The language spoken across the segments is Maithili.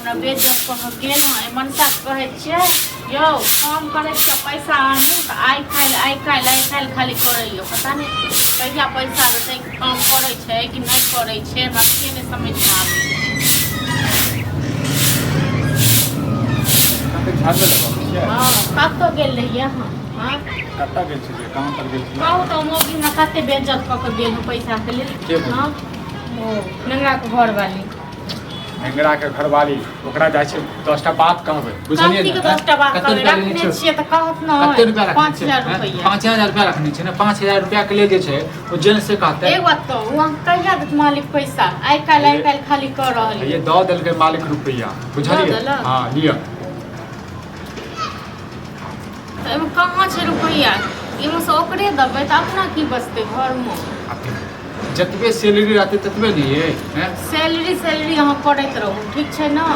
हमरा बेइज्जत कऽ कऽ गेल हँ। मनसा के कहै छियै यौ काम करै छियै पैसा आनू तऽ आइ काल्हि आइ काल्हि आइ काल्हि खाली करैए, पता नहि कहिया पैसा देतै, काम करै छै कि नहि करै छै, हमरा से नहि समझमे आबै। हँ, कतऽ गेल रहियै अहाँ? हँ, कतऽ गेल छलियै? काम पर गेल छलियै। कहू तऽ, मौगी हमरा कते बेइज्जत कऽ कऽ गेल हँ पैसाके लेल। के बोलल? हँ, ओ नेंगराके घरवाली। नेंगरा के घरवाली, ओकरा जाइ छै 10टा बात कहबै, बुझलियै कथी ने? के 10टा बात कते कहबै? रुपया लेने रखने छियै? छियै तऽ कहत ने। कते रुपया रखने पाँच छियै? हजार हैं? रुपैआ। 5000 रुपया रखने छियै ने? 5000 रुपया के लेल जे छै ओ जेन से कहतै। एक बात कहू, अहाँ कहिया देत मालिक पैसा? आइ काल्हि आइ काल्हि खाली कऽ रहल ये दऽ देलकै मालिक रुपया, बुझलियै? देलक? हँ, लिअ। तऽ एहिमे कहाँ छै रुपैआ? एहिमे से ओकरे देबै तऽ अपना की बचतै घरमे? आ फिर जतबे सैलरी रहतै ततबे ने ये हैं? सैलरी सैलरी अहाँ करैत रहू, ठीक छै ने?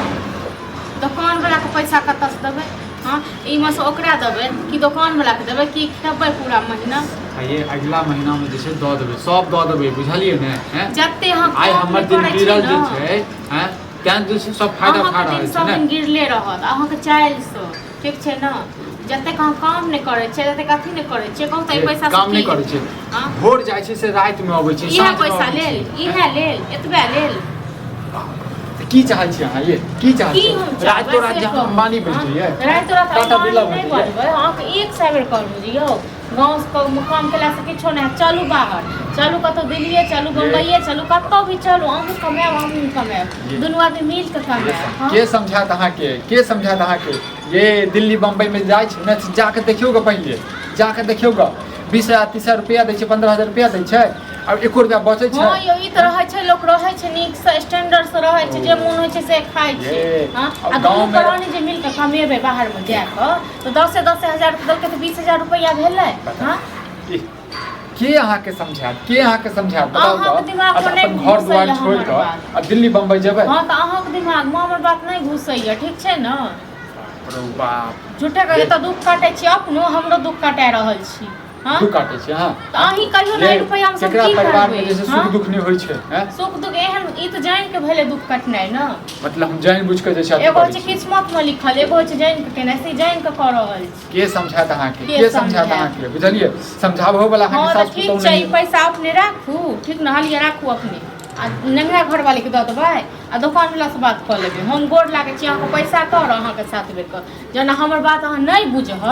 दोकानवलाके पैसा कतऽसँ देबै? हँ, एहिमे से ओकरा देबै कि दोकानवलाके देबै कि खेबै पूरा महीना? आ ये अगिला महीनामे जे छै दऽ देबै, सब दऽ देबै, बुझलियै ने? हैं? जते अहाँ आइ काम हमर नहि दिन करै छियै गिरल जे ने, छै हैं, तें जे छै सब फायदा उठा अहाँके रहल दिन छै सब ने। दिन गिरले रहत अहाँके चालिसँ, ठीक छै ने? जतेक अहाँ काम नहि करै छियै, जतेक अथी नहि करै छियै, कहू तऽ एहि पैसा काम नहि करै छियै? हँ? भोर जाइ छै से रातिमे अबै छै, इएह साँझमे पैसा अबै लेल छै। इएह लेल, एतबे लेल। तऽ की चाहै छी अहाँ ये? की चाहै की छी? हम चाहबै रातो रात से जे हम कहू। अंबानी बनि हँ? जइयै, रातो रात टाटा अंबानी बिरला नहि बनि जइयै। बनबै। अहाँके 100 बेर कहलहुँ जे यौ, गाँवसँ काम केलासँ किछो नहि हैत। चलू बाहर चलू, कतहु दिल्लिए चलू, बम्बइए चलू, कतहु भी चलू, अहूँ कमायब, हमहूँ कमायब, दुनू आदमी मिल कऽ कमायब। हँ? के समझायत अहाँके? के समझायत अहाँके? ये दिल्ली बम्बई में जाइ छै ने, जाके देखियौ गे, पहिले जाके देखियौ गे, 20,000 30,000 रुपया दै छै, 15,000 रुपया दै छै, आब एको रुपया बचै छै? हँ यौ, ई तऽ रहै छै, लोक रहै छै नीकसँ, स्टैंडर्ड से रहै छै, जे मोन होइ छै से खाइ छै। ये, हँ, आब आ दुनू गाँवमे प्राणी जे मिल कऽ कमेबै बाहरमे जा कऽ तऽ दसे दसे हजार रुपया देलकै तऽ 20,000 रुपैआ भेलै। हँ। ई, के अहाँके समझायत? के अहाँके समझायत, बताउ अहाँके तऽ। दिमागमे अच्छा, नहि अपन घर घुसैए दुआर छोड़ि हमर कऽ बात। आ दिल्ली बम्बई जेबै? हँ, तऽ अहाँके दिमागमे हमर बात नहि घुसैए, ठीक छै ने? रौ बाप। झूठे के एतऽ दुख काटै छी, अपनो हमरो दुख काटा रहल छी। हँ, दुख काटै छी अहाँ? तऽ अहीं कहियौ ने, ये, रुपैआ मे सब केकरा की परिवार मे करबै? जे छै हँ? सुख दुख नहि होइ छै, हैं? सुख दुख एहन ई तऽ जानि के भेलै दुख कटनाइ ने। मतलब हम जानि बुझि कऽ जे छै अथी एगो होइ करै छै छी। किस्मत मे लिखल, एगो होइ छै जानि के केनाइ, से जानि के कऽ रहल छी। के समझायत अहाँके? के के समझायत समझायत? अहाँके, बुझलियै? समझाबहो वाला हँ, अहाँके तऽ सास ठीक पुतहु छै, नहि ई पैसा अपने राखू, ठीक ने? हालिया राखू अपने, आ नेंगरा घरवालीके दऽ देबै आ दोकानवलासँ बात कऽ लेबै। हम गोर लागै छी अहाँके, पैसा कर अहाँके सात बेरके। जेना हमर बात अहाँ नहि बुझब,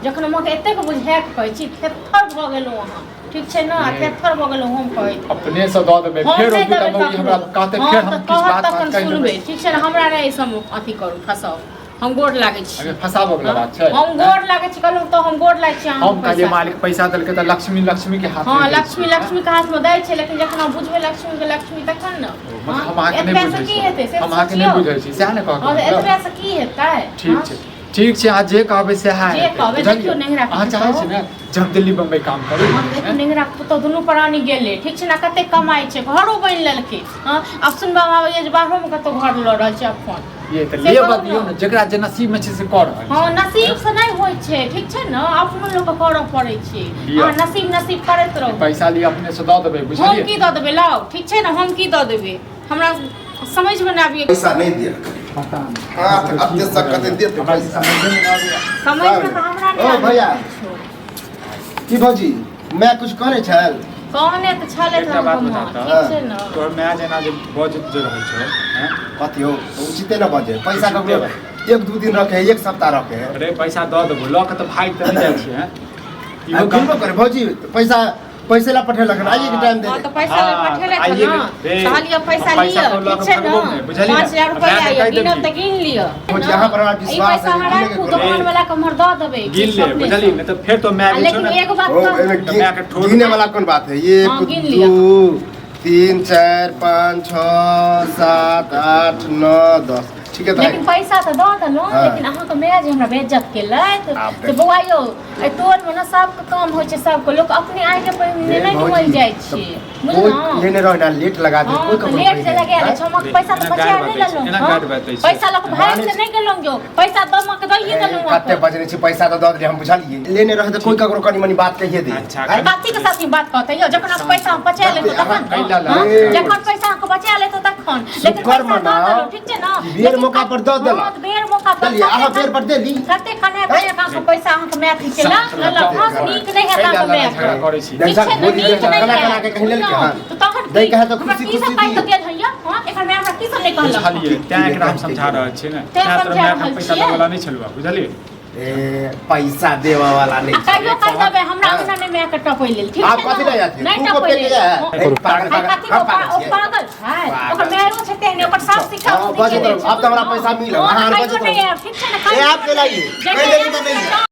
जखन हम अहाँके एतेक बुझाके कहै छी, थेत्थर भऽ गेलहुँ अहाँ, ठीक छै ने? आ थेत्थर भऽ गेलहुँ हम कहैत। अपने से दऽ देबै। हम फेर नहि ओ दूटा देबै मौगी हमरा ककरो। कहतै, हँ, फेर हम तऽ किछु कहत बात तखन बात कहि सुनबै, देबै। ठीक छै ने? हमरा नहि एहि सबमे अथी करू, फसाउ। हम गोर लागै छी। अरे, फसाबऽ वला बात छै? हम गोर लागै छी, कहलहुँ तऽ हम गोर लागै छी हम अहाँके कहलियै पैसा। मालिक पैसा देलकै तऽ लक्ष्मी लक्ष्मी के हाथ हँ, मे दै लक्ष्मी छै। लक्ष्मी के हाथमे दै छै, लेकिन जखन अहाँ बुझबै लक्ष्मी के लक्ष्मी तखन ने। मतलब हम अहाँके नहि एतबे बुझै से की छी। हेतै से हम अहाँके नहि सोचियौ। बुझै छी, सएह ने कहके हँ, तऽ मतलब? एतबे से की हेतै? ठीक हँ? छै, ठीक छै, अहाँ जे कहबै सएह जे हेतै, कहबै, बुझलियै? देखियौ नहिरा के अहाँ चाहै छी पुतहु। ने जे हम दिल्ली बम्बई काम करू? हम देखू, नेंगरा के पुतहु दुनू प्राणी गेलै, ठीक छै ने? कते कमाइ छै, घरो बनि लेलकै। हँ, आब सुनबामे आबैए जे बाहरोमे कतहु घर लऽ रहल छै अपन। ये तऽ से लेबऽ कहू दियौ ने। ने, जेकरा जे नसीब मे छै से कऽ रहल हँ, छै। नसीब से नहि होइ छै, ठीक छै ने? अपनो लोकके करऽ पड़ै छै। लिअ। अहाँ नसीब नसीब करैत रहू। पैसा लिअ, अपने से दऽ देबै, हम बुझलियै? की दऽ देबै? लाउ, ठीक छै ने? हम की दऽ देबै? हमरा समझमे नहि आबैए। पैसा नहि दिअ। पता नहि। हाथ अते से कते देत हमरा पैसा? समझे नहि आबैए। समझमे तऽ हमरा नहि ओ आबैए भैया। किछो। की भौजी, माय कुछ कहने छल? कहने तऽ छलै एकटा बात अहाँके बता माँ, तऽ। ठीक छै ने? तोहर माय जेना जे बजैत जे रहै छौ, हैं? कथी हो, उचिते न बजे पैसा उचिते ककरो 1-2 दिन रखे है, 1 सप्ताह रखे है। अरे, पैसा दऽ देबो, लऽ कऽ तऽ भागि तऽ नहि जाइ छियै, हैं? इहो आ गिनबो करे भौजी, पैसा पैसे ला पठेलक हन, आइए के टाइम दे हँ, दे। तऽ पैसा लए हँ, पठेलथि आइए ने। के- कहलियै पैसा हम पैसा लिअ, तो लऽ ठीक कऽ छै ने? भागबो नहि, बुझलियै ने? 5000 रुपैआ मायके यऽ, कहि गिनब देबही। तऽ गिन लिअ। भौजी, अहाँ पर हमरा ई विश्वास पैसा है, अहाँ गिने के राखू, कोनो- दोकान वाला के उम्हर दऽ देबै। गिन किछु ले, अपने बुझलियै? सँ। नहि तऽ फेर तो माय आ जे छौ लेकिन ने एगो बात ओ, कहू। एहिमे तऽ मायके ठोर- गिने वाला कोन बात है? 1 हाँ, गिन लिअ। 2 3 4 5 6 7 8 9 10, ठीक है। लेकिन पैसा तऽ दऽ देलहुँ, हाँ। लेकिन अहाँके माय जे हमरा बेइज्जत केलथि आब से बौआ यौ, एहि टोलमे ने सबके काम होइ छै, सबके लोक अपने आगे पहिने हे नहि भौजी, डुमल जाइ छै, कोई बुझलहुँ? लेने रहे ना, लेट लगा दे। हँ, कोई तऽ ककरो लेट कहि जे दे, लगा दै हाँ? छै, हम अहाँके पैसा तऽ एना बचा गारि नहि बतै छै, लेलहुँ। एना हँ? गारि बतै छै। पैसा लऽ कऽ भागि मानै से नहि गेलहुँ यौ, पैसा दऽ मके दैये ए, देलहुँ कते अहाँके। बजने छी, पैसा तऽ दऽ देलियै हम, बुझलियै? लेने रहे तऽ कोई ककरो कनी मनी बात कहिए दे। अच्छा, आँय? कथी के साथी बात कहतै यौ? जखन अहाँके पैसा हम बचा लेतहुँ तखन कैला ने, ला। हँ? ए। जखन पैसा अहाँके बचा लेतहुँ तखन, लेकिन शुक्र पैसा दऽ मनाउ देलहुँ, ठीक छै ने? कि बेर लेकिन मौका मौका पर दऽ देलक। हँ, तऽ बेर मौका पर देलियै, अहाँ बेर पर देली। कते खाना खाय अहाँके पैसा अहाँके माय की केलक लेलक हँ से नीक नहि हैत अहाँके माय झगड़ा करै छी ठीक छै ने, मोदी नीक नहि कना हैत। कना के कहि लेलकै हन। तऽ तहन दै के है तऽ हमरा खुशी की सब खुशी पाइ दी। तऽ गेल हइया हँ एकर माय हमरा की सब नहि कहलक बुझलियै तैं एकरा हम समझा रहल छियै ने तैं तैं तोरा समझा मायके हम रहल पैसा छियै। देबऽवला नहि छलहुँ बुझलियै ए पैसा देबऽ वाला आ नहीं छै। कहियो कहि देबै हमरा अंगना नहि मायके टपै लेल ठीक आप छै कथी ने? ले जाती नहि तू को टपै पे के लेल जाए ए, पागल आ पागल कथी हम ओ पागल ओ छियै। पागल छै पागल ओकर मायरो छै तेहने ओकर साफ शिक्षा हाँ, बजैत रहू। आब तऽ हमरा पैसा मिलल। अहाँ आर बजैत रहू। ठीक छै ने ए, आप के लाइए। जहिया कहि देली तऽ नहि।